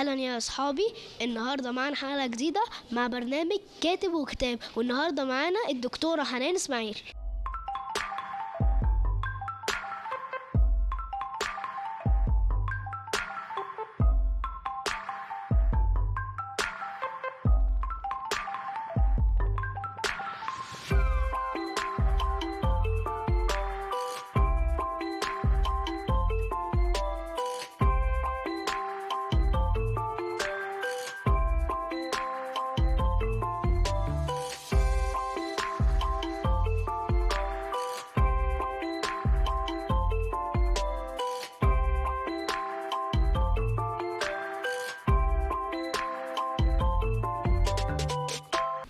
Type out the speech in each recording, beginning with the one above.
اهلا يا اصحابي، النهارده معانا حلقة جديدة مع برنامج كاتب وكتاب، والنهارده معانا الدكتورة حنان اسماعيل.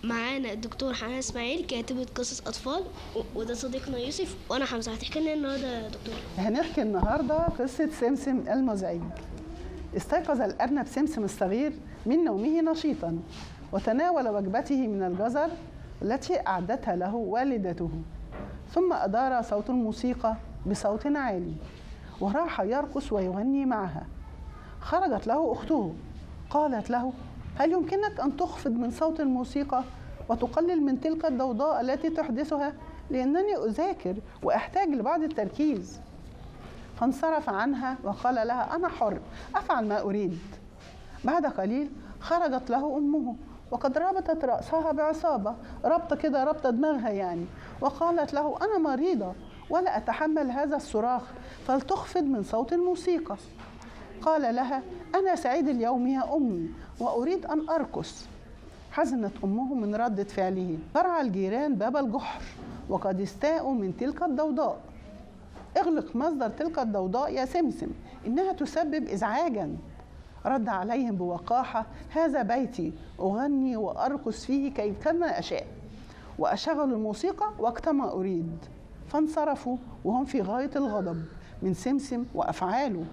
معانا الدكتور حنان اسماعيل كاتبة قصص أطفال، وده صديقنا يوسف، وأنا حمزة. هتحكي لنا النهارده يا دكتور؟ هنحكي النهارده قصة سمسم المزعج. استيقظ الأرنب سمسم الصغير من نومه نشيطا، وتناول وجبته من الجزر التي أعدتها له والدته، ثم أدار صوت الموسيقى بصوت عالي وراح يرقص ويغني معها. خرجت له أخته، قالت له: هل يمكنك أن تخفض من صوت الموسيقى وتقلل من تلك الضوضاء التي تحدثها؟ لأنني أذاكر وأحتاج لبعض التركيز. فانصرف عنها وقال لها: أنا حر، أفعل ما أريد. بعد قليل خرجت له أمه وقد ربطت رأسها بعصابة، ربطة كده، ربطة دماغها يعني، وقالت له: أنا مريضة ولا أتحمل هذا الصراخ، فلتخفض من صوت الموسيقى. قال لها: أنا سعيد اليوم يا أمي وأريد أن أرقص. حزنت أمه من ردة فعله. فرع الجيران باب الجحر وقد استاءوا من تلك الضوضاء. اغلق مصدر تلك الضوضاء يا سمسم، إنها تسبب إزعاجا. رد عليهم بوقاحة: هذا بيتي، أغني وأرقص فيه كيفما أشاء، وأشغل الموسيقى وقتما أريد. فانصرفوا وهم في غاية الغضب من سمسم وأفعاله.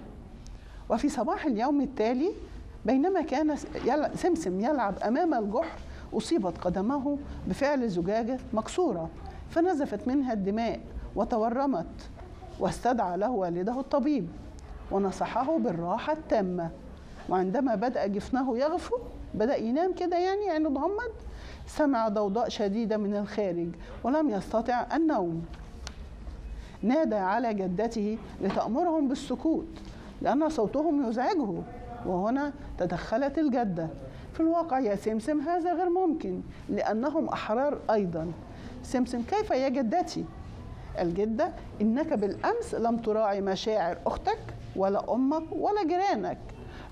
وفي صباح اليوم التالي، بينما كان سمسم يلعب أمام الجحر، أصيبت قدمه بفعل زجاجة مكسورة، فنزفت منها الدماء وتورمت. واستدعى له والده الطبيب ونصحه بالراحة التامة. وعندما بدأ جفنه يغفو، بدأ ينام كده يعني اتغمض، سمع ضوضاء شديدة من الخارج ولم يستطع النوم. نادى على جدته لتأمرهم بالسكوت لأن صوتهم يزعجه. وهنا تدخلت الجدة: في الواقع يا سمسم هذا غير ممكن، لأنهم أحرار أيضا. سمسم: كيف يا جدتي؟ الجدة: إنك بالأمس لم تراعي مشاعر أختك ولا أمك ولا جيرانك،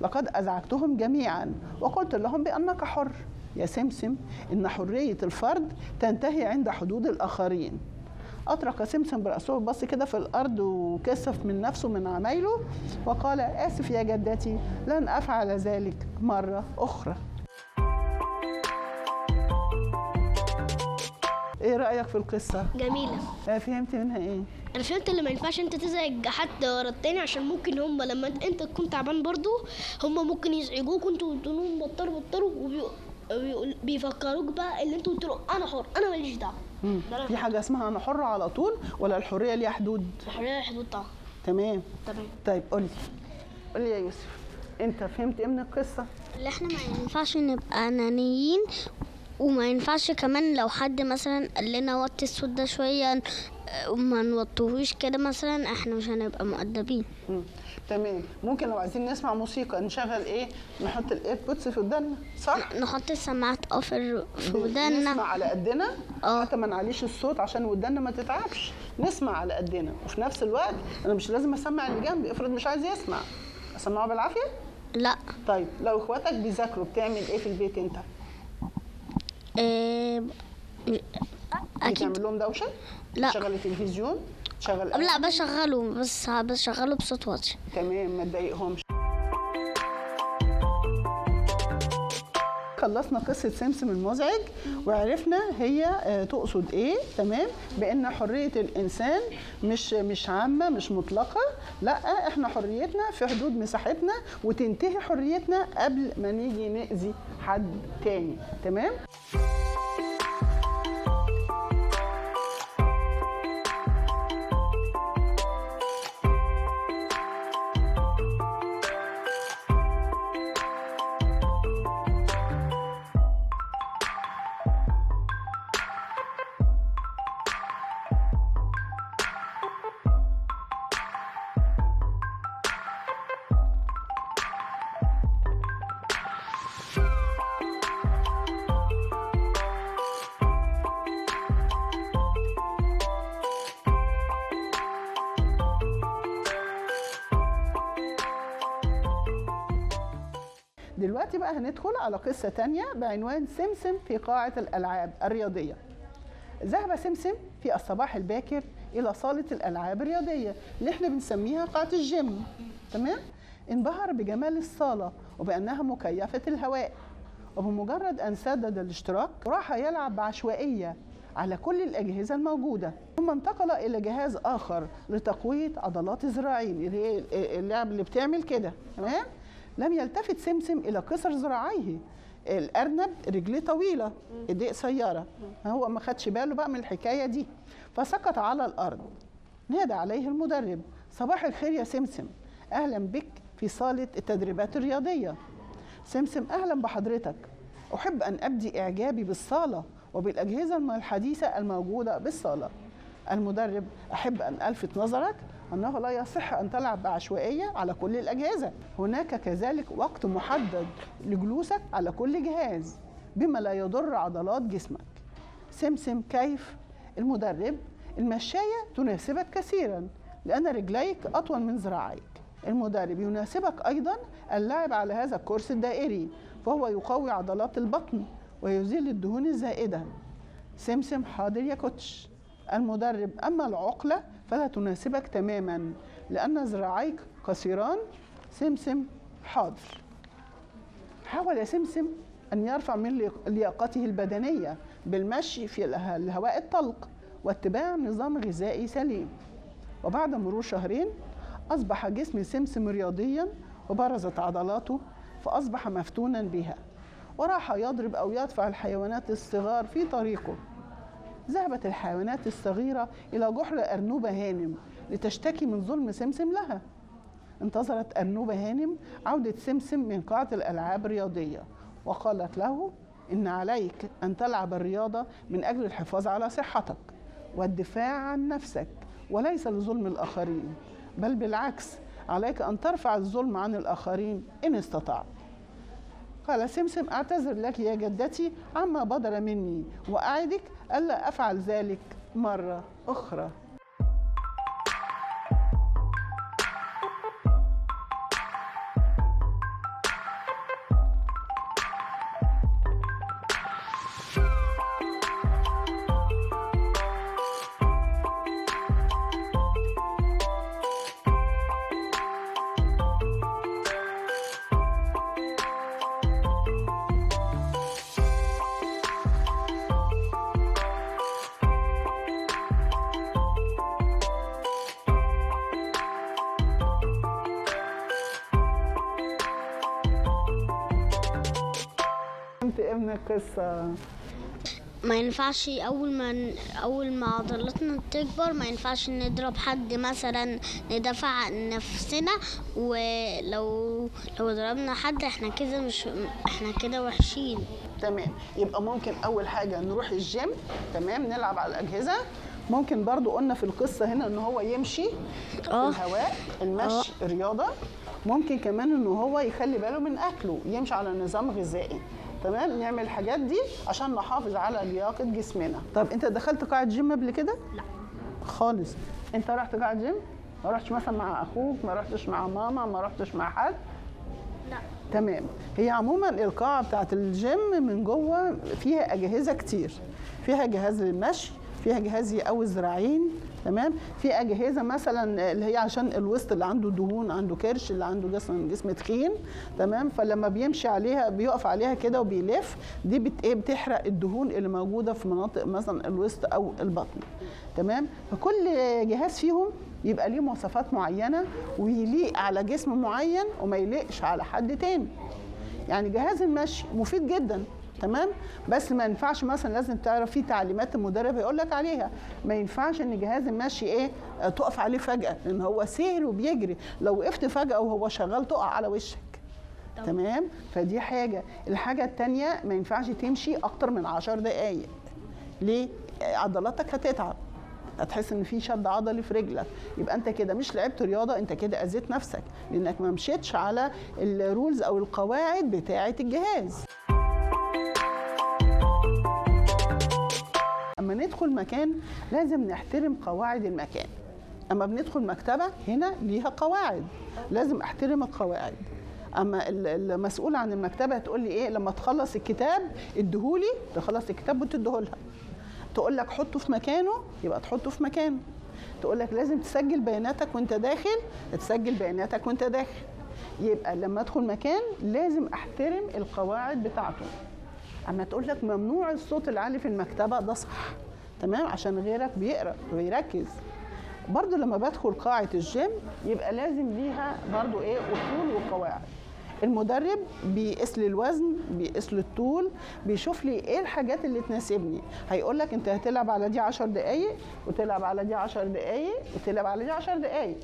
لقد أزعجتهم جميعا وقلت لهم بأنك حر. يا سمسم، إن حرية الفرد تنتهي عند حدود الآخرين. أطرق سمسم برأسه، بص كده في الأرض وكسف من نفسه من عمايله، وقال: آسف يا جدتي، لن أفعل ذلك مرة أخرى. إيه رأيك في القصة؟ جميلة. فهمت منها إيه؟ أنا فهمت اللي ما ينفعش أنت تزعج حد ورا التاني، عشان ممكن هم لما أنت تكون تعبان برضو هم ممكن يزعجوك وأنتوا تقولوا بطلوا بطلوا، وبيفكروك بقى اللي أنتوا قلتوا أنا حر، أنا ماليش دعوة. في حاجة اسمها أنا حر على طول، ولا الحرية ليها حدود؟ الحرية ليها حدود طبعا. تمام. تمام. طيب قولي يا يوسف، أنت فهمت إيه من القصة؟ اللي إحنا ما ينفعش نبقى أنانيين، وما ينفعش كمان لو حد مثلا قال لنا وطي الصوت ده شوية وما نوطيهوش كده مثلا، احنا مش هنبقى مؤدبين. تمام. ممكن لو عايزين نسمع موسيقى نشغل ايه؟ نحط ال AirPods في ودنا، صح؟ نحط السماعات في ودنا، نسمع على قدنا، حتى ما نعليش الصوت عشان ودنا ما تتعبش، نسمع على قدنا. وفي نفس الوقت انا مش لازم اسمع اللي جنبي، افرض مش عايز يسمع، اسمعه بالعافية؟ لا. طيب لو اخواتك بيذاكروا بتعمل ايه في البيت انت؟ اكيد بتعمل لهم دوشه؟ لا. تشغل التلفزيون؟ تشغل؟ لا بشغله، بس بشغله بصوت واطي. تمام، ما تضايقهمش. خلصنا قصة سمسم المزعج وعرفنا هي تقصد ايه، تمام؟ بان حرية الانسان مش عامة، مش مطلقة، لا، احنا حريتنا في حدود مساحتنا، وتنتهي حريتنا قبل ما نيجي نأذي حد تاني، تمام؟ دلوقتي بقى هندخل على قصة تانية بعنوان سمسم في قاعة الألعاب الرياضية. ذهب سمسم في الصباح الباكر إلى صالة الألعاب الرياضية اللي احنا بنسميها قاعة الجيم. تمام؟ انبهر بجمال الصالة وبأنها مكيفة الهواء، وبمجرد أن سدد الاشتراك راح يلعب بعشوائية على كل الأجهزة الموجودة، ثم انتقل إلى جهاز آخر لتقوية عضلات الذراعين اللي هي اللعب اللي بتعمل كده. تمام؟ لم يلتفت سمسم إلى قصر ذراعيه. الأرنب رجليه طويلة، إيديه قصيرة، هو ما خدش باله بقى من الحكاية دي، فسقط على الأرض. نادى عليه المدرب: صباح الخير يا سمسم، أهلا بك في صالة التدريبات الرياضية. سمسم: أهلا بحضرتك، أحب أن أبدي إعجابي بالصالة وبالأجهزة الحديثة الموجودة بالصالة. المدرب: أحب أن ألفت نظرك أنه لا يصح أن تلعب بعشوائية على كل الأجهزة، هناك كذلك وقت محدد لجلوسك على كل جهاز بما لا يضر عضلات جسمك. سمسم: كيف؟ المدرب: المشاية تناسبك كثيرا لأن رجليك أطول من ذراعيك. المدرب: يناسبك أيضا اللعب على هذا الكرسي الدائري، فهو يقوي عضلات البطن ويزيل الدهون الزائدة. سمسم: حاضر يا كوتش. المدرب: أما العقلة فلا تناسبك تماما لأن ذراعيك قصيران. سمسم: حاضر. حاول سمسم أن يرفع من لياقته البدنية بالمشي في الهواء الطلق واتباع نظام غذائي سليم. وبعد مرور شهرين أصبح جسم سمسم رياضيا وبرزت عضلاته، فأصبح مفتونا بها، وراح يضرب أو يدفع الحيوانات الصغار في طريقه. ذهبت الحيوانات الصغيرة إلى جحر أرنوبة هانم لتشتكي من ظلم سمسم لها. انتظرت أرنوبة هانم عودة سمسم من قاعة الألعاب الرياضية، وقالت له: إن عليك أن تلعب الرياضة من أجل الحفاظ على صحتك والدفاع عن نفسك، وليس لظلم الآخرين، بل بالعكس عليك أن ترفع الظلم عن الآخرين إن استطعت. قال سمسم: أعتذر لك يا جدتي عما بدر مني، وأعدك ألا أفعل ذلك مرة أخرى. من القصة؟ ما ينفعش أول ما عضلاتنا تكبر ما ينفعش نضرب حد مثلا، ندافع عن نفسنا، ولو ضربنا حد احنا كده مش احنا كده وحشين. تمام، يبقى ممكن أول حاجة نروح الجيم، تمام، نلعب على الأجهزة. ممكن برضو قلنا في القصة هنا إن هو يمشي في الهواء، المشي رياضة. ممكن كمان إن هو يخلي باله من أكله، يمشي على نظام غذائي. تمام، نعمل الحاجات دي عشان نحافظ على لياقة جسمنا. طب انت دخلت قاعة جيم قبل كده؟ لا خالص. انت رحت قاعة جيم؟ ما رحتش مثلا مع اخوك، ما رحتش مع ماما، ما رحتش مع حد؟ لا. تمام. هي عموما القاعة بتاعت الجيم من جوه فيها أجهزة كتير، فيها جهاز للمشي، فيها جهاز يقوي الذراعين، تمام، في اجهزة مثلا اللي هي عشان الوسط اللي عنده دهون، عنده كرش، اللي عنده جسم تخين، تمام، فلما بيمشي عليها بيقف عليها كده وبيلف، دي بتحرق الدهون اللي موجودة في مناطق مثلا الوسط او البطن. تمام، فكل جهاز فيهم يبقى ليه مواصفات معينة ويليق على جسم معين وما يليقش على حد تاني. يعني جهاز المشي مفيد جدا، تمام، بس ما ينفعش مثلا، لازم تعرف فيه تعليمات المدرب هيقول لك عليها، ما ينفعش ان جهاز المشي ايه تقف عليه فجأة، لان هو سير وبيجري، لو وقفت فجأة وهو شغال تقع على وشك. تمام، فدي حاجة. الحاجة الثانية ما ينفعش تمشي اكتر من 10 دقائق. ليه؟ عضلاتك هتتعب، هتحس ان في شد عضلي في رجلك، يبقى انت كده مش لعبت رياضة، انت كده اذيت نفسك لانك ما مشيتش على ال rules او القواعد بتاعه الجهاز. اما ندخل مكان لازم نحترم قواعد المكان. اما بندخل مكتبه هنا ليها قواعد، لازم احترم القواعد. اما المسؤول عن المكتبة تقول لي ايه؟ لما تخلص الكتاب اديهولي، تخلص الكتاب وتديهولها. تقول لك حطه في مكانه، يبقى تحطه في مكانه. تقول لك لازم تسجل بياناتك وانت داخل، تسجل بياناتك وانت داخل. يبقى لما ادخل مكان لازم احترم القواعد بتاعته. اما تقول لك ممنوع الصوت العالي في المكتبة، ده صح، تمام، عشان غيرك بيقرا ويركز. برضو لما بدخل قاعة الجيم يبقى لازم ليها برضو ايه؟ اصول وقواعد. المدرب بيقيس لي الوزن، بيقيس لي الطول، بيشوف لي ايه الحاجات اللي تناسبني. هيقول لك انت هتلعب على دي 10 دقايق، وتلعب على دي 10 دقايق، وتلعب على دي 10 دقايق.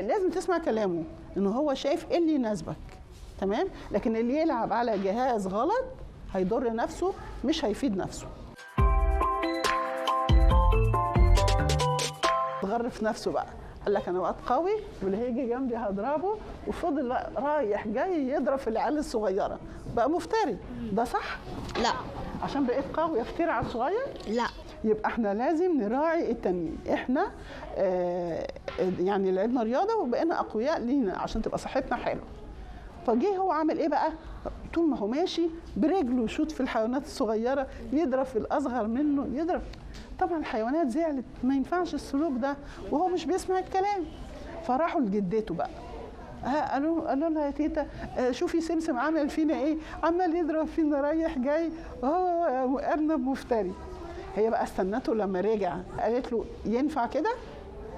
لازم تسمع كلامه، ان هو شايف ايه اللي يناسبك، تمام. لكن اللي يلعب على جهاز غلط هيضر نفسه، مش هيفيد نفسه. غرف نفسه بقى، قال لك انا وقت قوي واللي هيجي جنبي هضربه، وفضل بقى رايح جاي يضرب في العيال الصغيرة، بقى مفتري. ده صح؟ لا. عشان بقيت قوي افتري على الصغير؟ لا. يبقى احنا لازم نراعي التانيين. احنا يعني لعبنا رياضة وبقينا اقوياء لينا عشان تبقى صحتنا حلوة. فجه هو عمل ايه بقى؟ طول ما هو ماشي برجله يشوط في الحيوانات الصغيرة، يضرب في الاصغر منه، يضرب. طبعا الحيوانات زعلت، ما ينفعش السلوك ده، وهو مش بيسمع الكلام. فراحوا لجدته بقى، قالوا لها يا تيتا شوفي سمسم عمل فينا ايه، عمال يضرب فينا رايح جاي، وهو ارنب مفتري. هي بقى استنته لما رجع، قالت له ينفع كده؟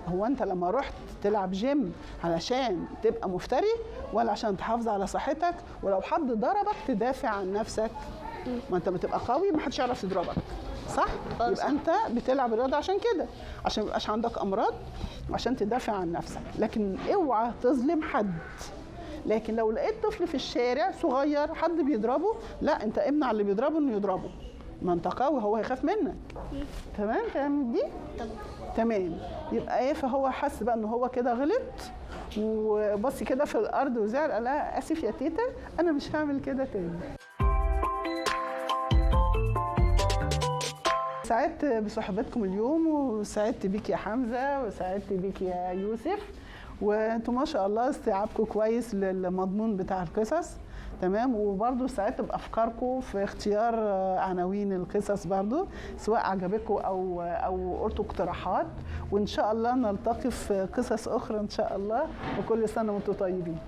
هو انت لما رحت تلعب جيم علشان تبقى مفتري، ولا عشان تحافظ على صحتك، ولو حد ضربك تدافع عن نفسك؟ ما انت بتبقى قوي ما حدش يعرف يضربك، صح؟ يبقى انت بتلعب رياضة عشان كده، عشان ما يبقاش عندك امراض، وعشان تدافع عن نفسك. لكن اوعى تظلم حد. لكن لو لقيت طفل في الشارع صغير حد بيضربه، لا، انت امنع اللي بيضربه انه يضربه، ما انت قوي، هو هيخاف منك. تمام؟ فاهم دي؟ تمام. يبقى ايه؟ فهو حس بقى ان هو كده غلط، وبص كده في الارض وزعل، قال لها اسف يا تيتا، انا مش هعمل كده تاني. سعدت بصحبتكم اليوم، وسعدت بيك يا حمزة، وسعدت بيك يا يوسف، وانتم ما شاء الله استيعابكم كويس للمضمون بتاع القصص، تمام. وبرضو سعدت بافكاركم في اختيار عناوين القصص برضو، سواء عجبتكم او قلتوا اقتراحات. وان شاء الله نلتقي في قصص اخرى ان شاء الله، وكل سنة وانتم طيبين.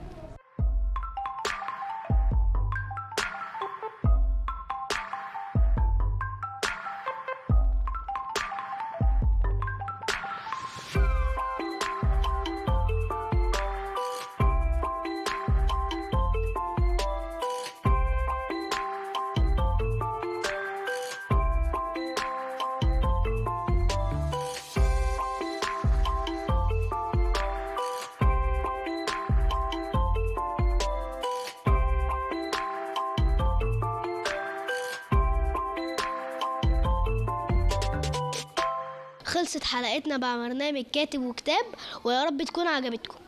خلصت حلقتنا مع برنامج كاتب وكتاب، ويا رب تكون عجبتكم.